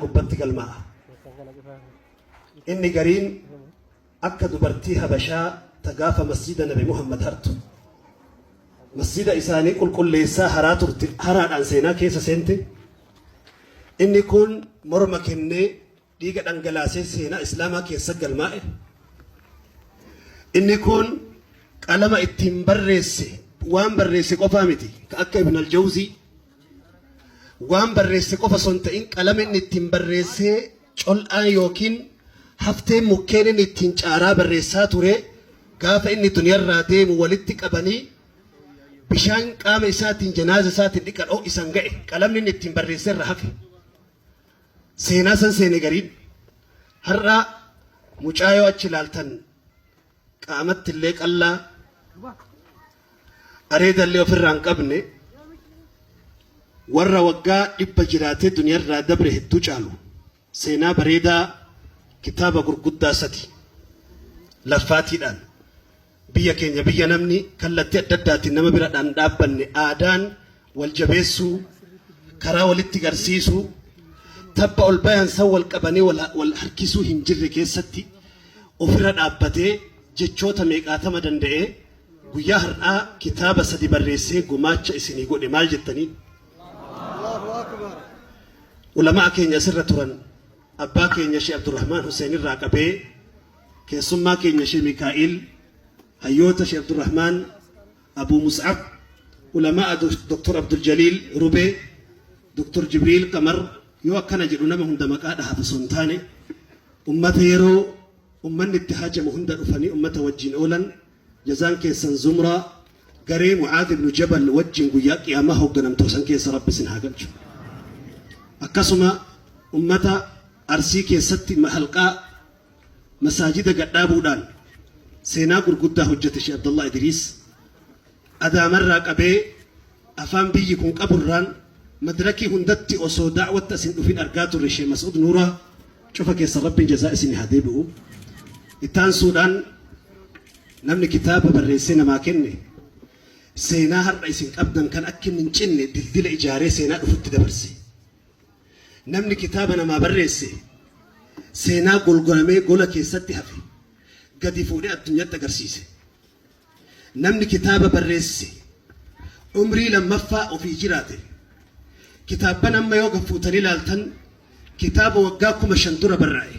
Gubbatti galmaa'a. Inni gariin akka dubartii Habashaa ta gaafa masjida Nabi Muhammad hartu. Masjida isaanii qulqulleessaa haraa turte haraadhaan seenaa keessa seente. Inni kun morma kennee dhiiga dhangalaasee seenaa Islaamaa keessa galmaa'e. Inni kun qalama ittiin barreesse waan barreesse qofaa miti ka akka Ibn al-Jawzii Waan barreesse qofa osoo hin ta'in qalama inni ittiin barreessee col'aan yookiin hafteen mukkeen inni ittiin caaraa barreessaa ture gaafa inni duniyarraa deemu walitti qabanii bishaan qaama isaatiin janaaza isaatiin dhiqan ho'isan ga'e qalamni inni ittiin barreesse irra hafe. Seenaa san seene gariin har'a mucaa yoo achi ilaaltan qaamatti illee qallaa areeda illee ofirraa hin qabne warra waggaa 100 jiraatee duniyarraa dabre hedduu caalu seenaa bareedaa kitaaba gurguddaa sadi laffaatiidhaan biyya keenya biyya namni kallattii adda addaatiin nama biradhaan dhaabbanne aadaan wal jabeessuu karaa walitti garsiisuu tabba ol bayan san wal qabanii wal harkisuu hin jirre keessatti ofirra dhaabbatee jechoota meeqaatama danda'ee guyyaa har'aa kitaaba sadi barreessee gumaacha isinii godhe maal jettaniin? Ulamaa keenya asirra turan abbaa keenya Sheekh Abdurrahmaan Hussein irraa qabee keessummaa keenya Sheekh Mikaa'il hayyoota Sheekh Abdurrahmaan Abuu Mus'ab ulamaa Dr. Abdul Jaliil Rubee Dr. Jibriil Qamar yoo akkana jedhu nama hunda maqaa dhahaaf osoo hin taane ummata yeroo ummanni itti haajamu hunda dhufanii ummata wajjin oolan jazaan keessan zumraa garee Mu'aad ibnu Jabal wajjin guyyaa qiyaamaa hoogganamtu san keessa Rabbi isin haa galchu. Akkasuma ummata Arsii keessatti halqaa masaajida gadhaabuudhaan seenaa gurguddaa hojjete Sheekh Abdallah Idriis Adaamarraa qabee afaan biyyi kun qaburraan madrakii hundatti osoo da'watti as hin dhufin argaa turre Sheekh Mas'ud Nuuraa cufa keessan Rabbiin jazaa isin haa deebi'u. Itti aansuudhaan namni kitaaba barreessee namaa kenne seenaa har'a isin qabdan kan akka inni hin cinne dildila ijaaree seenaa dhufutti dabarse. Namni kitaaba namaa barreesse seenaa golgolamee gola keessatti hafe gadi fuudhee addunyaatti agarsiise. Namni kitaaba barreesse umrii lammaffaa ofii jiraate. Kitaabban amma yoo gad fuutanii ilaaltan kitaaba waggaa 5000 dura barraa'e.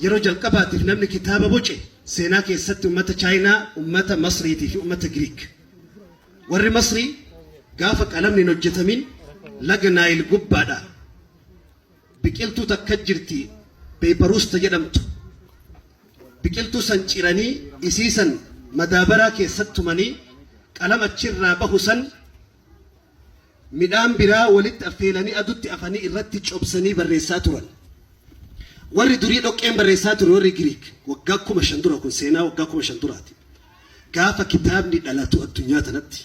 Yeroo jalqabaatiif namni kitaaba boce seenaa keessatti ummata Chaayinaa, ummata Masriitii fi ummata Giriik. Warri Masrii gaafa qalamni hin hojjetamin laga Naayil gubbaadha biqiltuu takka jirti beebaruusta jedhamtu. Biqiltuu san ciranii isii san madaabaraa keessatti tumanii qalama achirraa bahu san midhaan biraa walitti affeelanii adutti afanii irratti cobsanii barreessaa turan. Warri durii dhoqqeen barreessaa ture warri Giriik waggaa 5000 dura kun seenaa waggaa 5000 duraati. Gaafa kitaabni dhalatu addunyaa tanatti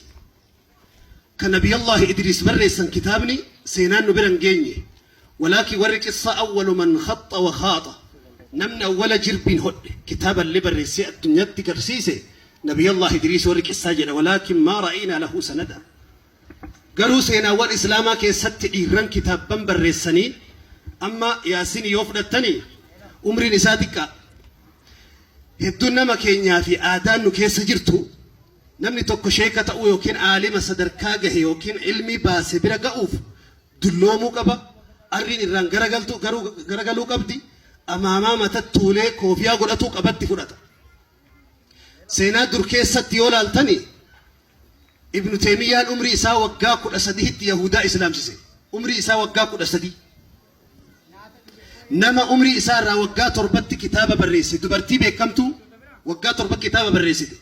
kan Nabiyallaahi Idriis barreessan kitaabni seenaan nu bira hin geenye. Walaakin warri qissaa awwalu man khaxxa wa khaaxa namni awwala jirbiin hodhe kitaaba illee barreessee addunyaatti garsiise Nabiyallaahi Idriis warri qissaa jedha walaakin maa ra'aynaa lahu sanada. Garuu seenaawwan Islaamaa keessatti dhiirran kitaabban barreessanii amma Yaasin yoo fudhattanii umriin isaa xiqqaa. Hedduun nama keenyaa fi aadaan nu keessa jirtu namni tokko sheeka ta'uu yookiin aalima sadarkaa gahe yookiin ilmii baase bira ga'uuf dulloomuu qaba, arriin irraan garagaltu garuu garagaluu qabdi, amaamaa matatti tuulee koofiyaa godhatuu qabatti fudhata. Seenaa dur keessatti yoo laaltani Ibnu Teemiyyaan umrii isaa waggaa 13tti Yahudaa islaamsise. Umrii isaa waggaa 13. Nama umrii isaa irraa waggaa 7tti kitaaba barreesse dubartii beekamtuu waggaa 7 kitaaba barreessite.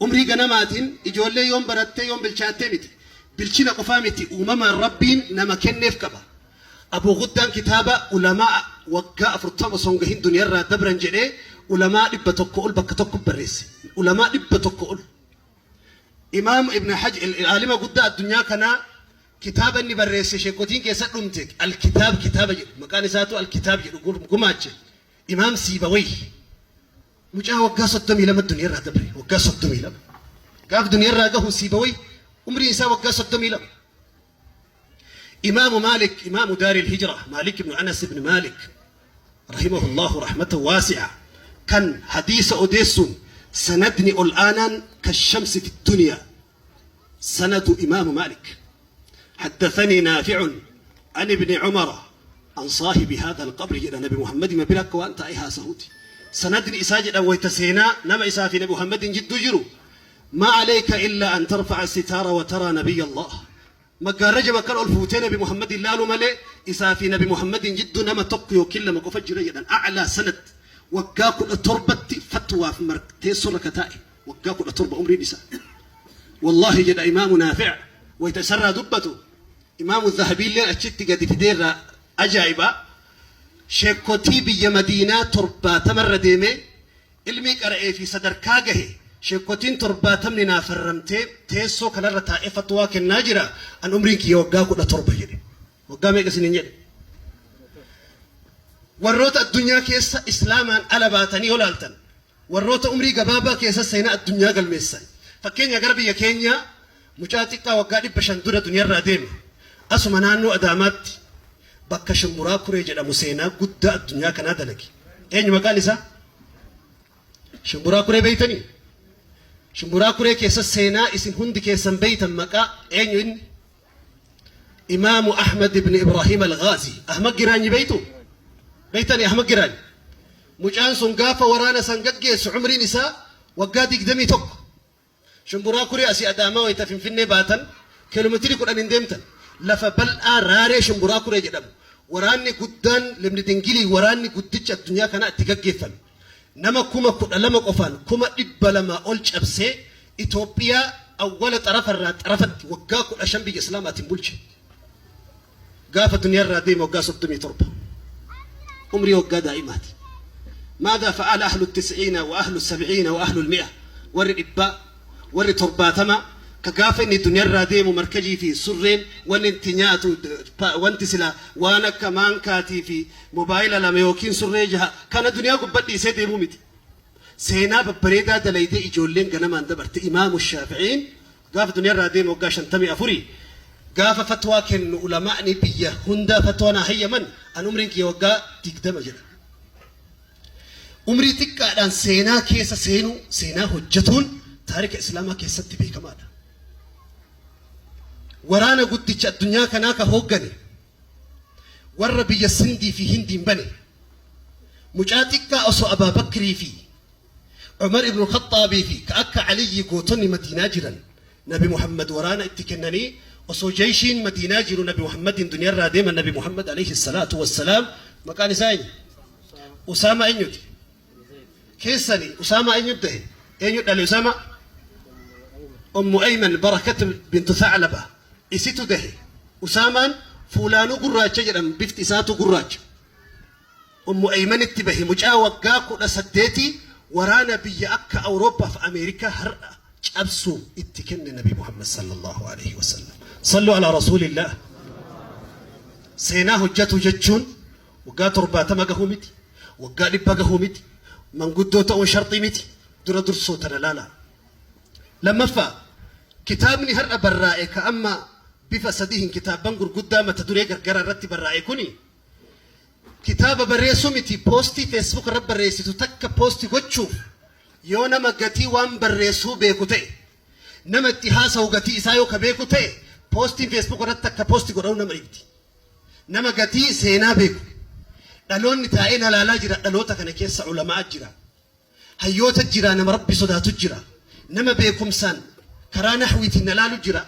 Umrii ganamaatiin ijoollee yoom barattee yoom bilchaattee miti. Bilchina qofaa miti uumamaan Rabbiin nama kenneef qaba. Abuu Guddaan kitaaba ulamaa waggaa 40 osoo hin gahin duniyarraa dabran jedhee ulamaa 100 ol bakka tokko barreesse. Ulamaa 100 ol. Imaam Ibn Haj aalima guddaa addunyaa kanaa kitaaba inni barreesse sheekotiin keessa dhumte Al-Kitaab kitaaba jedhu maqaan isaatu Al-Kitaab jedhu gumaache. Imaam Siibawayh Mucaa waggaa 32 duniyarraa dabre waggaa 32 gaaf duniyarraa gahu Siibawayh umriin isaa waggaa 32. Imaamu Maalik, Imaamu Daaril Hijra, Maalik ibnu Anas ibn Maalik, rahimahullahu rahmatan waasi'a, kan hadiisa odeessuun sanadni ol aanaan kashamsi fi duniyaa, sanadu Imaamu Maalik. Haddathanii Naafi'un an ibni Cumara an saahibi haadha alqabri jedha Nabi Muhammadima bira akka waan taa'ee haasahuuti. Sanadni isaa jedhan wayta seenaa nama isaa fi Nabi Muhammadin jidduu jiru maa alayka illaa an tarfa'a sitaara wa taraa nabiyya Allah. Maggaarraja bakkan ol fuutee Nabi Muhammadin laaluu malee isaa fi Nabi Muhammadin jidduu nama tokko yookiin lama qofa jira jedhan. A'laa sanad waggaa 17tti fatwaaf teessoorra ka taa'e waggaa 17 umriin isaa. Wallaahi jedha Imaamu Naafi' wayta isarraa dubbatu Imaamu Zahabiilleen achitti gadi fideerraa ajaa'iba. Sheekkotii biyya Madiinaa 70rra deemee ilmii qara'ee fi sadarkaa gahe sheekkotiin 70ni naa farramtee teessoo kanarra taa'ee fatwaa kennaa jira an umriin kiyya waggaa 17 jedhe. Waggaa meeqa isiniin jedhe? Warroota addunyaa keessa Islaamaan ala baatanii yoo laaltan warroota umrii gabaabaa keessa seenaa addunyaa galmeessan. Fakkeenya gara biyya keenyaa mucaa xiqqaa waggaa 500 dura duniyaarraa deeme asuma naannoo Adaamaatti bakka Shumburaa Kuree jedhamu seenaa guddaa addunyaa kanaa dalage. Eenyu maqaan isaa? Shumburaa Kuree beeytanii? Shumburaa Kuree keessa seenaa isin hundi keessan beeytan maqaa eenyu inni? Imaamu Ahmad ibn Ibrahim al-Ghazi. Ahmad Giraanyi beeytu? Beeytanii Ahmad Giraanyi? Mucaan sun gaafa waraana san gaggeessu umriin isaa waggaa 21. Shumburaa Kuree asii Adaamaa wayita Finfinnee baatan kiiloomeetirii 10 hin deemtan. Lafa bal'aa raaree Shumburaa Kuree jedhamu. Waraanni guddaan Libni Dingilii waraanni guddichi addunyaa kanaa itti gaggeeffame. Nama 12,000 qofaan 200,000 ol cabsee Itoophiyaa awwala xarafarraa xarafatti waggaa 15 biyya Islaamaatiin bulche. Gaafa duniyaarraa deeme waggaa 37. Umrii waggaa daa'imaati. Maadaa fa'ala ahlu tis'iina wa ahlu sab'iina wa ahlu mi'a warri dhibbaa warri torbaatamaa ka gaafa inni duniyaarraa deemu markajii fi surreen wanni itti nyaatu wanti sila waan akka maankaatii fi mobaayila lama yookiin surree jaha kana duniyaa gubbaa dhiisee deemuu miti. Seenaa babbareedaa dalaydee ijoolleen ganamaan dabarte. Imaamu Shaafi'iin gaafa duniyaarraa deeme waggaa 54 gaafa fatwaa kennu ulamaa'ni biyya hundaa fatwaa naa hayyaman an umriin kiyya waggaa 20 jedha. Umrii xiqqaadhaan seenaa keessa seenuu seenaa hojjetuun taarika Islaamaa keessatti beekamaadha. Waraana guddicha addunyaa kanaa ka hooggane warra biyya Sindii fi Hindiin bane mucaa xiqqaa osoo Abaa Bakrii fi Umar ibn Khaxxaabii fi ka akka Aliyyi gootonni Madiinaa jiran Nabi Muhammad waraana itti kennanii osoo jeeshiin Madiinaa jiru Nabi Muhammadiin duniyaarraa deeman Nabi Muhammad alayhi salaatu wassalaam maqaan isaa eenyu? Usaamaa eenyuti? Keessani Usaamaa eenyu dahe? Eenyu dhale Usaamaa? Ummu Ayman Barakat bintu Tha'laba isitu dahe. Usaamaan fuulaanuu gurraacha jedhama bifti isaatu gurraacha. Ummu Aymanitti bahe mucaa waggaa 18 waraana biyya akka Awurooppaa fi Ameerikaa har'a cabsu itti kenne Nabi Muhammad sallallahu alaihi wasallam. Sallu ala rasuulillah. Seenaa hojjetu jechuun waggaa 70 gahuu miti, waggaa 100 gahuu miti, manguddoo ta'uun sharxii miti, dura dursoo tana laalaa. Lammaffaa, kitaabni har'a barraa'e ka amma bifa sadihin kitaabban gurguddaa mata duree gargaraa irratti barraa'e kuni kitaaba barreessuu miti poostii Facebook irra barreessitu takka poosti gochuuf yoo nama gatii waan barreessuu beeku ta'e nama itti haasa'u gatii isaa yoo ka beeku ta'e poostiin Facebook irratti takka poosti godhamu nama dhibdi. Nama gatii seenaa beeku. Dhaloonni taa'ee na laalaa jira dhaloota kana keessa ulamaa jira. Hayyoota jira nama Rabbi sodaatu jira. Nama beekumsaan karaa nahwiitiin na laalu jira.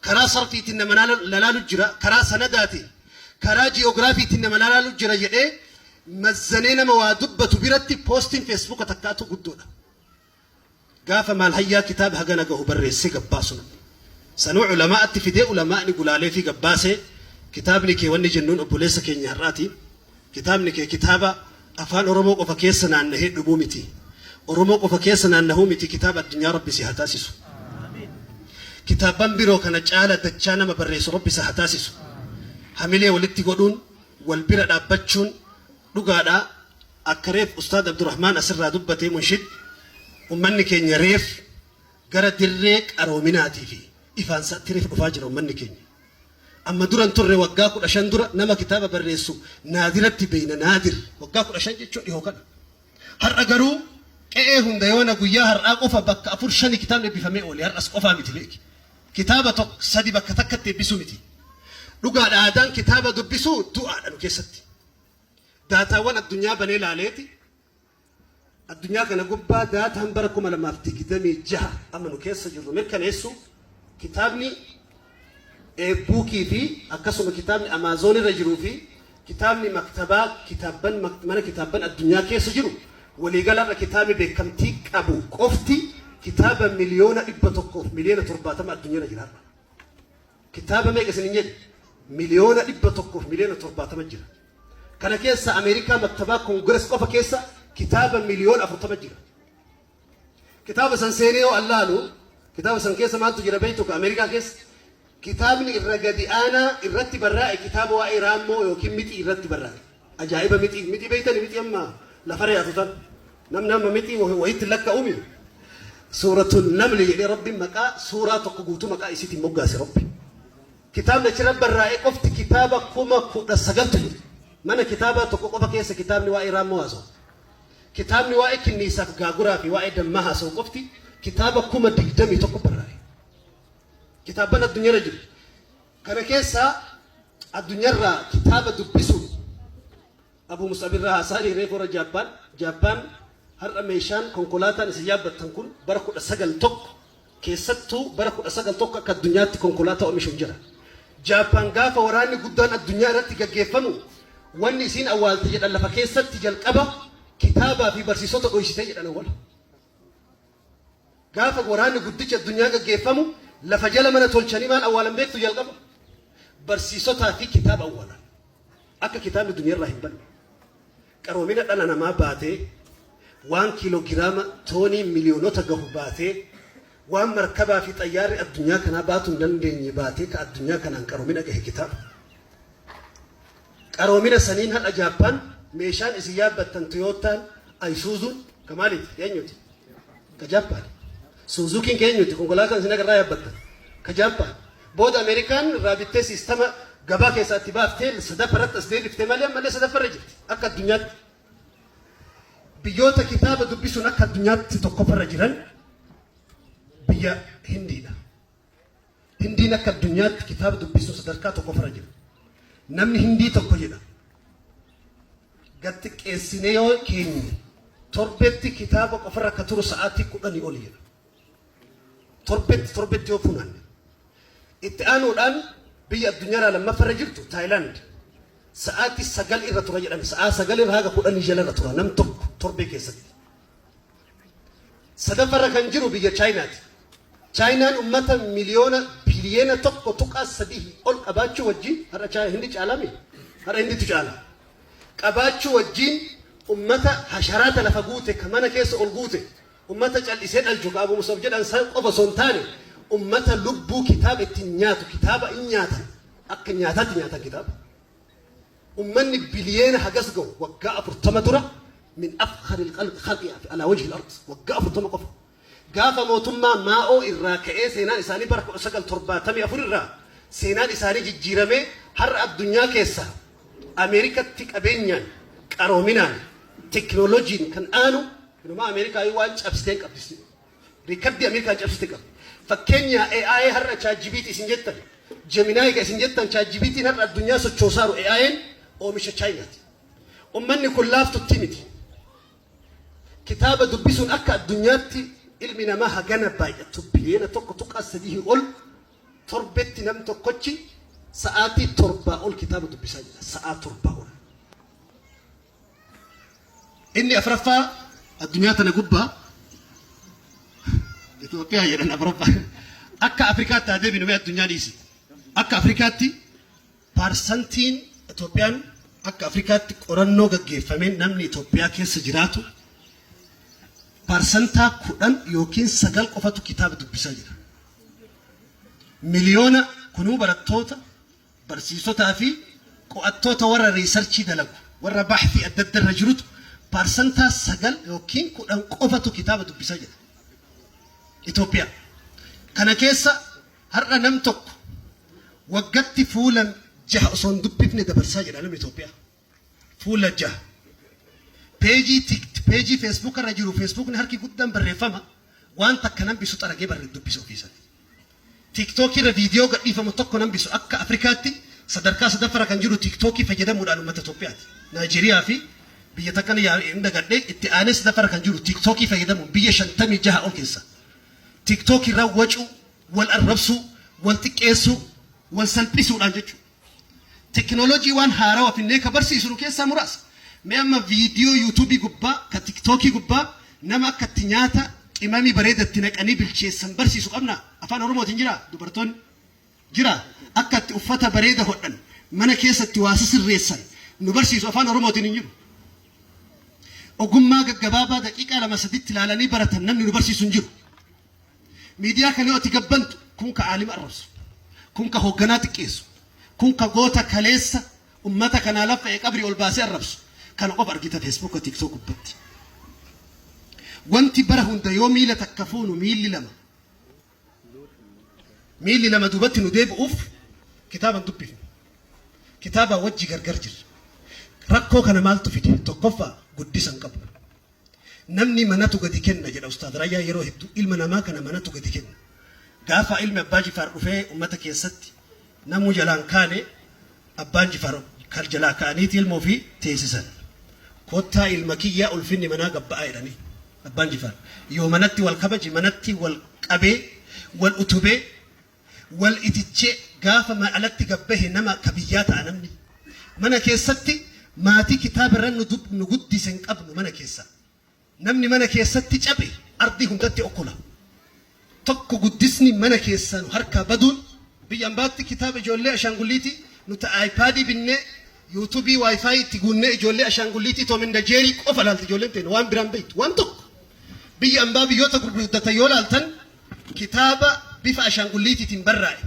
Karaa sarfiitiin nama na laalu jira. Karaa sanadaatiin karaa ji'oogiraafiitiin nama na laalu jira jedhee mazzanee nama waa dubbatu biratti poostiin feesbuuka takkaatu guddoodha. Gaafa maal hayyaa kitaaba hagana gahu barreessee gabbaasu namni. Sanuu ulamaa'atti fidee ulamaa'ni gulaalee fi gabbaasee kitaabni kee wanni jennuun obboleessa keenya har'aati. Kitaabni kee kitaaba afaan Oromoo qofa keessa naannahee dhumuu miti. Oromoo qofa keessa naannahuu miti kitaaba addunyaa Rabbi si haa taasisu. Kitaabban biroo kana caala dachaa nama barreessu Rabbi si haa taasisu. Hamilee walitti godhuun wal bira dhaabbachuun dhugaadha. Akka reef Ustaad Abdurrahmaan asirraa dubbatee munshid ummanni keenya reef gara dirree qaroominaatii fi ifaansaatti reef dhufaa jira ummanni keenya. Amma duran turre, waggaa 15 dura nama kitaaba barreessu naadiratti beeyna. Naadir waggaa 15 jechuun dhihoo kana. Har'a garuu qe'ee hunda yoona guyyaa har'aa qofa bakka afur shani kitaabni eebbifamee oole. Har'as qofaa miti, beeki. Kitaaba tokko sadi bakka takkatti eebbisuu miti. Dhugaadha, aadaan kitaaba dubbisuu du'aadha nu keessatti. Daataawwan addunyaa banee laaleeti, addunyaa kana gubbaa daataan bara 2026 amma nu keessa jirru mirkaneessu, kitaabni ebookii fi akkasuma kitaabni Amazon irra jiruu fi kitaabni maktabaa kitaabban mana kitaabban addunyaa keessa jiru, waliigalarra kitaabni beekamtii qabu qofti kitaaba 170,000,000 addunyaarra jira. Kitaaba meeqa isin hin jedhe? 170,000,070 jira. Kana keessa Ameerikaa maktabaa Congress qofa keessa kitaaba 40,000,000 jira. Kitaaba san seenee yoo allaalu, kitaaba san keessa maaltu jira beektu? Ka Ameerikaa keessa kitaabni irra gadi aanaa irratti barraa'e kitaaba waa'ee raammoo yookiin mixii irratti barraa'e. Ajaa'iba! Mixii, mixii beektani? Mixii amma lafarra yaatu tan namni amma mixii wayitti lakkaa'umi. Suuratul Namli jedhee Rabbiin maqaa suuraa tokko guutuu maqaa isiitiin moggaase Rabbi. Kitaabni achirra barraa'e qofti kitaaba 19,000tu jira. Mana kitaabaa tokko qofa keessa kitaabni waa'ee raammoo haasa'u, kitaabni waa'ee kinniisaaf gaaguraa fi waa'ee dammaa haasa'u qofti kitaaba 21,000 barraa'e. Kitaabban addunyaarra jiru. Kana keessa addunyaarraa kitaaba dubbisuun Abu Musab irraa haasaa reefu warra Jaappaan. Jaappaan har'a meeshaan konkolaataan isin yaabbattan kun bara 1901, keessattuu bara 1901 akka addunyaatti konkolaataa oomishuun jira. Jaappaan gaafa waraanni guddaan addunyaa irratti gaggeeffamu wanni isiin awwaalte jedhan lafa keessatti jalqaba kitaabaa fi barsiisota dhoysite jedhan awwala. Gaafa waraanni guddichi addunyaa gaggeeffamu lafa jala mana tolchanii maal awwaalan beektu jalqaba? Barsiisotaa fi kitaaba awwaalan. Akka kitaabni duniyaarraa hin banne. Qaroomina dhala namaa baatee, waan kiiloogiraama toonii miliyoonota gahu baatee, waan markabaa fi xayyaarri addunyaa kanaa baatuu hin dandeenye baatee, ka addunyaa kanaan qaroomina gahe kitaaba. Qaroomina saniin har'a Jaappaan meeshaan isin yaabbattan Toyotaan, Isuzuun ka maaliiti? Eenyuti? Ka Jaappaan. Suzukiin ka eenyuti? Konkolaataan isin agarraa yaabbattan. Ka Jaappaan. Booda Ameerikaan irraa bittee siistama gabaa keessaa itti baaftee sadaffaratti as deebiftee malee ammallee sadaffarra jirti akka addunyaatti. Biyyoota kitaaba dubbisuun akka addunyaatti tokkoffarra jiran biyya Hindiidha. Hindiin akka addunyaatti kitaaba dubbisuun sadarkaa tokkoffarra jira. Namni Hindii tokko jedha, gad xiqqeessinee yoo keenye torbetti kitaaba qofarra akka turu sa'aatii 10 oli jedha. Torbetti, torbetti yoo funaanne. Itti aanuudhaan biyya addunyaarraa lammaffarra jirtu Taayilaand. Sa'aatii 9 irra tura jedhame. Sa'aa 9 irra haga 10 jala irra tura nam tokko torbee keessatti. Sadaffarra kan jiru biyya Chaayinaati. Chaayinaan uummata 1.3 biliyoona ol qabaachuu wajjin har'a Hindi caalame, har'a Hinditu caala. Qabaachuu wajjin uummata hasharaata lafa guute, ka mana keessa ol guute, ummata cal'isee dhalchu ka Abu Musab jedhan san qofa osoo hin taane, ummata lubbuu kitaaba ittiin nyaatu, kitaaba in nyaatan, akka nyaataatti nyaatan kitaaba. Ummanni biliyeena hagas gahu waggaa 40 dura من أفخر الخلق على وجه الأرض, waggaa 40 qofa. Gaafa mootummaa Maa'oo irraa ka'ee seenaan isaanii bara 1974 irraa seenaan isaanii jijjiiramee har'a addunyaa keessa Ameerikatti qabeenyaan, qaroominaan, teknooloojiin kan aanu. Inumaa Ameerikaa waan cabsitee qabdi. Riikardii Ameerikaan cabsite qabdi. Fakkeenya AI har'a ChatGPT isin jettan, Gemini ka isin jettan, ChatGPT'n har'a addunyaa sochoosaaru AI'n oomisha Chaayinaati. Ummanni kun laaftutti miti. Kitaaba dubbisuun akka addunyaatti ilmi namaa hagana baay'atu 1.3 biliyoona ol torbetti nam tokkochi sa'aatii 7 ol kitaaba dubbisaa jira. Sa'aa 7 ol. Inni afuraffaa addunyaa tana gubbaa Itoophiyaa jedhan afuraffaa. Akka Afrikaatti haa deebinu, mee addunyaa dhiisi. Akka Afrikaatti paarsantiin Itoophiyaan akka Afrikaatti qorannoo gaggeeffameen namni Itoophiyaa keessa jiraatu paarsantaa 10 yookiin 9 qofatu kitaaba dubbisaa jira. Miliyoona kunuu barattoota, barsiisotaa fi qo'attoota, warra researchii dalagu, warra baaxii adda adda irra jirutu paarsantaa 9 yookiin 10 qofatu kitaaba dubbisaa jira. Itoophiyaa. Kana keessa har'a nam tokko Waggatti fuula jaha osoo hin dubbifne dabarsaa jedha namni Itoophiyaa. Fuula jaha. Peejii tik peejii Facebook irra jiru, Facebookni harki guddaan barreeffama, waan takka nan bisu xaragee barre dubbisa ofiisatti. TikTok irra viidiyoo gadhiifamu tokko nan bisu. Akka Afrikaatti sadarkaa sadaffaarra kan jiru TikTokii fayyadamuudhaan uummata Itoophiyaati. Naayijeeriyaa fi biyya takka hin dagadhe, itti aanee sadaffaarra kan jiru TikTokii fayyadamuun biyya 56 ol keessa. TikTok irra wacuu, wal arrabsuu, wal xiqqeessuu, wal salphisuudhaan jechuudha. Tekinooloojii waan haarawaa finnee ka barsiisnu keessaa muraasa. Mee amma viidiyoo yuutuubii gubbaa, ka tiktookii gubbaa nama akka itti nyaata qimamii bareeda itti naqanii bilcheessan barsiisu qabna. Afaan Oromootiin jira dubartoonni? Jira. Akka itti uffata bareeda hodhan, mana keessatti waa sisirreessan nu barsiisu afaan Oromootiin hin jiru. Ogummaa gaggabaabaa daqiiqaa lama saditti ilaalanii baratan namni nu barsiisu hin jiru. Miidiyaa kana yoo ati gabbantu, kun ka aalima arrabsu, kun ka hoogganaa xiqqeessu, kun ka goota kaleessa ummata kanaa laffa'e qabrii ol baasee arrabsu. Kana qofa argita Feesbuuka, TikTok gubbatti. Wanti bara hunda yoo miila takka fuunu miilli lama duubatti nu deebi'uuf kitaaban dubbifnu. Kitaaba wajji gargar jirra. Rakkoo kana maaltu fide? Tokkoffaa, guddisa hin qabu. Namni manatu gadi kenna jedha Ustaad Raayyaa yeroo hedduu. Ilma namaa kana manatu gadi kenna. Gaafa ilmi Abbaa Jifaar dhufee uummata keessatti namuu jalaan kaane, Abbaan Jifaar kan jalaa ka'aniiti ilma ofii teessisan. "Kottaa ilma kiyyaa, ulfinni manaa gabba'aa," jedhanii. Abbaan Jifaar yoo manatti wal kabaje, manatti wal qabee, wal utubee, wal itichee, gaafa alatti gabbahe nama ka biyyaa ta'a namni. Mana keessatti maatii kitaaba irra nu guddise hin qabnu mana keessa. Namni mana keessatti cabe ardii hundatti okkola. Tokko, guddisni mana keessaa nu harkaa baduun. Biyya ambaatti kitaaba ijoollee ashaangulliitii nuti iPadii binnee, yuutuubii WiFi itti guunnee, ijoollee ashaangulliitii Tom and Jerry qofa laalti ijoolleen teenya, waan biraan beektu waan tokko. Biyya ambaa biyyoota gurguddatan yoo laaltan, kitaaba bifa ashaangulliitiitiin barraa'e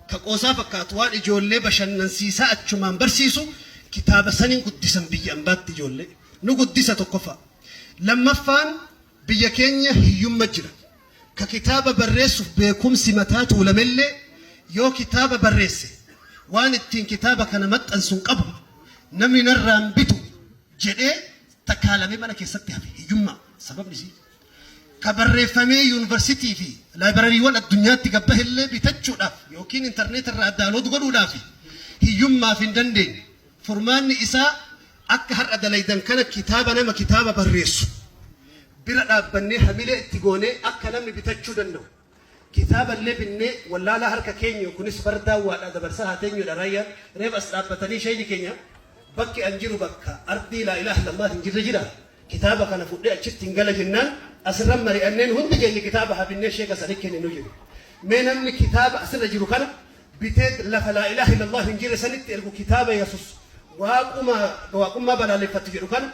ka qoosaa fakkaatu, waan ijoollee bashannansiisaa achumaan barsiisu, kitaaba saniin guddisan biyya ambaatti ijoollee. Nu guddisa tokkoffaa. Lammaffaan, biyya keenya hiyyumma jira. Ka kitaaba barreessuuf beekumsi mataa tuulamellee, yoo kitaaba barreesse waan ittiin kitaaba kana maxxansu hin qabu, namni narraan bitu jedhee takaalamee mana keessatti hafe. Hiyyummaa sababni isii. Ka barreeffamee yuunivarsiitii fi laayibrariiwwan addunyaatti gabbahillee bitachuudhaaf yookiin intarneet irraa download godhuudhaaf hiyyummaaf hin dandeenye. Furmaanni isaa akka har'a dalaydan kana kitaaba nama kitaaba barreessu bira dhaabbannee, hamilee itti goonee, akka namni bitachuu danda'u kitaaba illee binnee, wallaalaa harka keenya kunis bardaawwaadha dabarsaa haa teenyudha. Raayyaan reef as dhaabbatanii sheeyni keenya, bakki an jiru bakka ardii laa ilaaha illallah hin jirre jira, kitaaba kana fudhee achitti hin gala jennaan, asirra mari'anneen hundi keenya kitaaba haa binnee sheeka sanii kenninu jedhu. Mee namni kitaaba asirra jiru kana bitee lafa laa ilaaha illallah hin jirre sanitti ergu, kitaaba Yesus waaquma waaqummaa balaaleffattu jedhu kana.